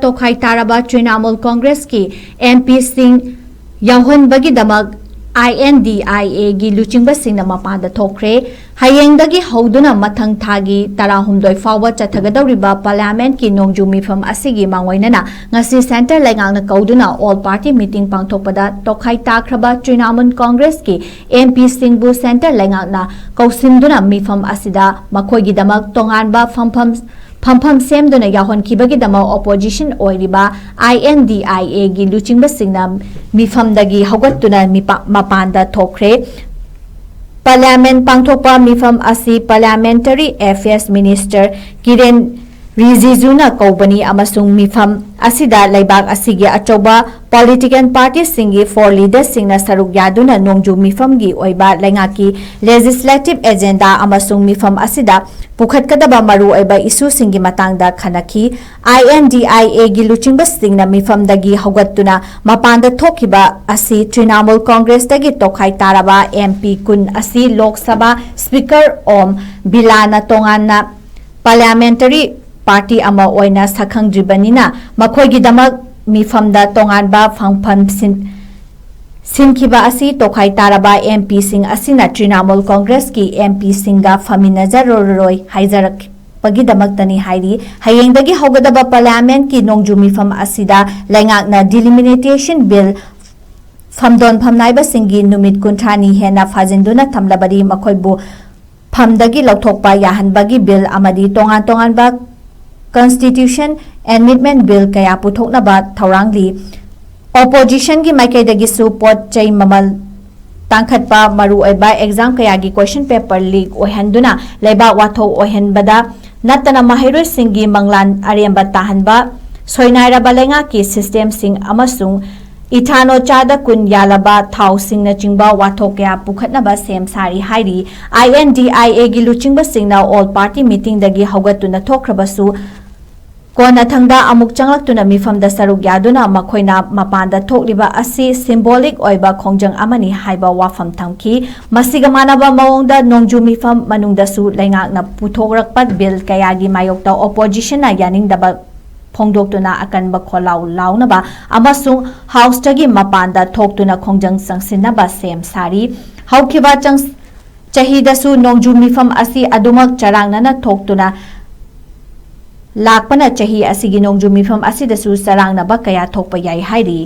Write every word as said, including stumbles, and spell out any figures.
ꯇꯣꯈꯥꯏ ꯇꯥꯔꯕ ꯇ꯭ꯔꯤꯅꯥꯃꯨꯜ ꯀꯣꯡꯒ꯭ꯔꯦꯁꯀꯤ ꯑꯦꯝ ꯄꯤꯁꯤꯡ ꯌꯥꯎꯍꯟꯕꯒꯤꯗꯃꯛ ꯑꯥꯏ ꯑꯦꯟ ꯗꯤ ꯑꯥꯏ ꯑꯦꯒꯤ ꯂꯨꯆꯤꯡꯕꯁꯤꯡꯅ ꯃꯄꯥꯟꯗ ꯊꯣꯛꯈ꯭ꯔꯦ꯫ ꯍꯌꯦꯡꯗꯒꯤ ꯍꯧꯗꯨꯅ ꯃꯊꯪ ꯊꯥꯒꯤ ꯇꯔꯥꯍꯨꯝꯗꯣꯏ ꯐꯥꯎꯕ ꯆꯠꯊꯒꯗꯧꯔꯤꯕ ꯄꯥꯔꯂꯤꯌꯥꯃꯦꯟꯠꯀꯤ ꯅꯣꯡꯖꯨ ꯃꯤꯐꯝ ꯑꯁꯤꯒꯤ ꯃꯥꯡꯑꯣꯏꯅꯅ ꯉꯁꯤ ꯁꯦꯟꯇꯔ ꯂꯩꯉꯥꯛꯅ ꯀꯧꯗꯨꯅ ꯑꯣꯜ ꯄꯥꯔꯇꯤ ꯃꯤꯇꯤꯡ ꯄꯥꯡꯊꯣꯛꯄꯗ ꯇꯣꯈꯥꯏ ꯇꯥꯈ꯭ꯔꯕ ꯇ꯭ꯔꯤꯅꯥꯃꯨꯜ ꯀꯣꯡꯒ꯭ꯔꯦꯁꯀꯤ ꯑꯦꯝ ꯄꯤꯁꯤꯡꯕꯨ ꯁꯦꯟꯇꯔ ꯂꯩꯉꯥꯛꯅ ꯀꯧꯁꯤꯟꯗꯨꯅ ꯃꯤꯐꯝ ꯑꯁꯤꯗ ꯃꯈꯣꯏꯒꯤꯗꯃꯛ ꯇꯣꯉꯥꯟꯕ ꯐꯝꯐꯝ ꯐꯝꯐꯝ ꯁꯦꯝꯗꯨꯅ ꯌꯥꯎꯍꯟꯈꯤꯕꯒꯤꯗꯃꯛ ꯑꯣꯄꯣꯖꯤꯁꯟ ꯑꯣꯏꯔꯤꯕ ꯑꯥꯏ ꯑꯦꯟ ꯗꯤ ꯑꯥꯏ ꯑꯦꯒꯤ ꯂꯨꯆꯤꯡꯕꯁꯤꯡꯅ ꯃꯤꯐꯝꯗꯒꯤ ꯍꯧꯒꯠꯇꯨꯅ ꯃꯤꯄꯥ-, ꯃꯄꯥꯟꯗ ꯊꯣꯛꯈ꯭ꯔꯦ꯫ ꯄꯥꯔꯂꯤꯌꯥꯃꯦꯟꯠ ꯄꯥꯡꯊꯣꯛꯄ ꯃꯤꯐꯝ ꯑꯁꯤ ꯄꯥꯔꯂꯤꯌꯥꯃꯦꯟꯇꯔꯤ ꯑꯦꯐꯤꯌꯔꯁ ꯃꯤꯅꯤꯁꯇꯔ ꯀꯤꯔꯦꯟ ꯔꯤꯖꯤꯖꯨꯅ ꯀꯧꯕꯅꯤ ꯑꯃꯁꯨꯡ ꯃꯤꯐꯝ ꯑꯁꯤꯗ ꯂꯩꯕꯥꯛ ꯑꯁꯤꯒꯤ ꯑꯆꯧꯕ ꯄꯣꯂꯤꯇꯤꯀꯦꯜ ꯄꯥꯔꯇꯤꯁꯤꯡꯒꯤ ꯐꯣꯔ ꯂꯤꯗꯔꯁꯤꯡꯅ ꯁꯔꯨꯛ ꯌꯥꯗꯨꯅ ꯅꯣꯡꯖꯨ ꯃꯤꯐꯝꯒꯤ ꯑꯣꯏꯕ ꯂꯩꯉꯥꯛꯀꯤ ꯂꯦꯖꯤꯁꯂꯦꯇꯤꯚ ꯑꯦꯖꯦꯟꯗꯥ ꯑꯃꯁꯨꯡ ꯃꯤꯐꯝ ꯑꯁꯤꯗ ꯄꯨꯈꯠꯀꯗꯕ ꯃꯔꯨꯑꯣꯏꯕ ꯏꯁꯨꯁꯤꯡꯒꯤ ꯃꯇꯥꯡꯗ ꯈꯟꯅꯈꯤ꯫ ꯑꯥꯏ ꯑꯦꯟ ꯗꯤ ꯑꯥꯏ ꯑꯦꯒꯤ ꯂꯨꯆꯤꯡꯕꯁꯤꯡꯅ ꯃꯤꯐꯝꯗꯒꯤ ꯍꯧꯒꯠꯇꯨꯅ ꯃꯄꯥꯟꯗ ꯊꯣꯛꯈꯤꯕ ꯑꯁꯤ ꯇ꯭ꯔꯤꯅꯥꯃꯨꯜ ꯀꯣꯡꯒ꯭ꯔꯦꯁꯇꯒꯤ ꯇꯣꯈꯥꯏ ꯇꯥꯔꯕ ꯑꯦꯝ ꯄꯤ ꯀꯨꯟ ꯑꯁꯤ ꯂꯣꯛ ꯁꯚꯥ ꯁ꯭ꯄꯤꯀꯔ ꯑꯣꯝ ꯕꯤꯂꯥꯅ ꯇꯣꯉꯥꯟꯅ ꯄꯥꯔꯂꯤꯌꯥꯃꯦꯟꯇꯔꯤ ꯄꯥꯔꯇꯤ ꯑꯃ ꯑꯣꯏꯅ ꯁꯛꯈꯪꯗ꯭ꯔꯤꯕꯅꯤꯅ ꯃꯈꯣꯏꯒꯤꯗꯃꯛ ꯃꯤꯐꯝꯗ ꯇꯣꯉꯥꯟꯕ ꯐꯝꯐꯝ ꯁꯤꯟ-, ꯁꯤꯟꯈꯤꯕ ꯑꯁꯤ ꯇꯣꯈꯥꯏ ꯇꯥꯔꯕ ꯑꯦꯝ ꯄꯤꯁꯤꯡ ꯑꯁꯤꯅ ꯇ꯭ꯔꯤꯅꯥꯃꯨꯜ ꯀꯣꯡꯒ꯭ꯔꯦꯁꯀꯤ ꯑꯦꯝ ꯄꯤꯁꯤꯡꯒ ꯐꯝꯃꯤꯟꯅꯖꯔꯔꯣꯏ ꯍꯥꯏꯖꯔꯛꯄꯒꯤꯗꯃꯛꯇꯅꯤ ꯍꯥꯏꯔꯤ꯫ ꯍꯌꯦꯡꯗꯒꯤ ꯍꯧꯒꯗꯕ ꯄꯥꯔꯂꯤꯌꯥꯃꯦꯟꯠꯀꯤ ꯅꯣꯡꯖꯨ ꯃꯤꯐꯝ ꯑꯁꯤꯗ ꯂꯩꯉꯥꯛꯅ ꯗꯤꯂꯤꯃꯤꯇꯦꯁꯟ ꯕꯤꯜ ꯐꯝꯗꯣꯟ ꯐꯝꯅꯥꯏꯕꯁꯤꯡꯒꯤ ꯅꯨꯃꯤꯠ ꯀꯨꯟꯊ꯭ꯔꯥꯅꯤ ꯍꯦꯟꯅ ꯐꯥꯖꯤꯟꯗꯨꯅ ꯊꯝꯂꯕꯗꯤ ꯃꯈꯣꯏꯕꯨ ꯐꯝꯗꯒꯤ ꯂꯧꯊꯣꯛꯄ ꯌꯥꯍꯟꯕꯒꯤ ꯕꯤꯜ ꯑꯃꯗꯤ ꯇꯣꯉꯥꯟ ꯇꯣꯉꯥꯟꯕ ꯀꯟꯁꯇꯤꯇ꯭ꯌꯨꯁꯟ ꯑꯦꯃꯦꯟꯗꯃꯦꯟꯠ ꯕꯤꯜ ꯀꯌꯥ ꯄꯨꯊꯣꯛꯅꯕ ꯊꯧꯔꯥꯡꯂꯤ꯫ ꯑꯣꯄꯣꯖꯤꯁꯟꯒꯤ ꯃꯥꯏꯀꯩꯗꯒꯤꯁꯨ ꯄꯣꯠ ꯆꯩ ꯃꯃꯜ ꯇꯥꯡꯈꯠꯄ, ꯃꯔꯨꯑꯣꯏꯕ ꯑꯦꯛꯖꯥꯝ ꯀꯌꯥꯒꯤ ꯀꯣꯏꯁꯟ ꯄꯦꯄꯔ ꯂꯤꯛ ꯑꯣꯏꯍꯟꯗꯨꯅ ꯂꯩꯕꯥꯛ ꯋꯥꯊꯣꯛ ꯑꯣꯏꯍꯟꯕꯗ ꯅꯠꯇꯅ ꯃꯍꯩꯔꯣꯏꯁꯤꯡꯒꯤ ꯃꯪꯂꯥꯟ ꯑꯔꯦꯝꯕ ꯇꯥꯍꯟꯕ, ꯁꯣꯏꯅꯥꯏꯔꯕ ꯂꯩꯉꯥꯛꯀꯤ ꯁꯤꯁꯇꯦꯝꯁꯤꯡ ꯑꯃꯁꯨꯡ ꯏꯊꯥꯅꯣꯜ ꯆꯥꯗ ꯀꯨꯟ ꯌꯥꯜꯂꯕ ꯊꯥꯎꯁꯤꯡꯅꯆꯤꯡꯕ ꯋꯥꯊꯣꯛ ꯀꯌꯥ ꯄꯨꯈꯠꯅꯕ ꯁꯦꯝ ꯁꯥꯔꯤ ꯍꯥꯏꯔꯤ꯫ ꯑꯥꯏ ꯑꯦꯟ ꯗꯤ ꯑꯥꯏ ꯑꯦꯒꯤ ꯂꯨꯆꯤꯡꯕꯁꯤꯡꯅ ꯑꯣꯜ ꯄꯥꯔꯇꯤ ꯃꯤꯇꯤꯡꯗꯒꯤ ꯍꯧꯒꯠꯇꯨꯅ ꯊꯣꯛꯈ꯭ꯔꯕꯁꯨ, ꯀꯣꯟꯅꯊꯪꯗ ꯑꯃꯨꯛ ꯆꯪꯂꯛꯇꯨꯅ ꯃꯤꯐꯝꯗ ꯁꯔꯨꯛ ꯌꯥꯗꯨꯅ ꯃꯈꯣꯏꯅ ꯃꯄꯥꯟꯗ ꯊꯣꯛꯂꯤꯕ ꯑꯁꯤ ꯁꯤꯝꯕꯣꯂꯤꯛ ꯑꯣꯏꯕ ꯈꯣꯡꯖꯪ ꯑꯃꯅꯤ ꯍꯥꯏꯕ ꯋꯥꯐꯝ ꯊꯝꯈꯤ꯫ ꯃꯁꯤꯒ ꯃꯥꯟꯅꯕ ꯃꯑꯣꯡꯗ ꯅꯣꯡꯖꯨ ꯃꯤꯐꯝ ꯃꯅꯨꯡꯗꯁꯨ ꯂꯩꯉꯥꯛꯅ ꯄꯨꯊꯣꯔꯛꯄ ꯕꯤꯜ ꯀꯌꯥꯒꯤ ꯃꯥꯌꯣꯛꯇ ꯑꯣꯄꯣꯖꯤꯁꯟꯅ ꯌꯥꯅꯤꯡꯗꯕ ꯐꯣꯡꯗꯣꯛꯇꯨꯅ ꯑꯀꯟꯕ ꯈꯣꯜꯂꯥꯎ ꯂꯥꯎꯅꯕ ꯑꯃꯁꯨꯡ ꯍꯥꯎꯁꯇꯒꯤ ꯃꯄꯥꯟꯗ ꯊꯣꯛꯇꯨꯅ ꯈꯣꯡꯖꯪ ꯆꯪꯁꯤꯟꯅꯕ ꯁꯦꯝ ꯁꯥꯔꯤ꯫ ꯍꯧꯈꯤꯕ ꯆꯪ-, ꯆꯍꯤꯗꯁꯨ ꯅꯣꯡꯖꯨ ꯃꯤꯐꯝ ꯑꯁꯤ ꯑꯗꯨꯃꯛ ꯆꯔꯥꯡꯅꯅ ꯊꯣꯛꯇꯨꯅ ꯂꯥꯛꯄꯅ ꯆꯍꯤ ꯑꯁꯤꯒꯤ ꯅꯣꯡꯖꯨ ꯃꯤꯐꯝ ꯑꯁꯤꯗꯁꯨ ꯆꯔꯥꯡꯅꯕ ꯀꯌꯥ ꯊꯣꯛꯄ ꯌꯥꯏ ꯍꯥꯏꯔꯤ꯫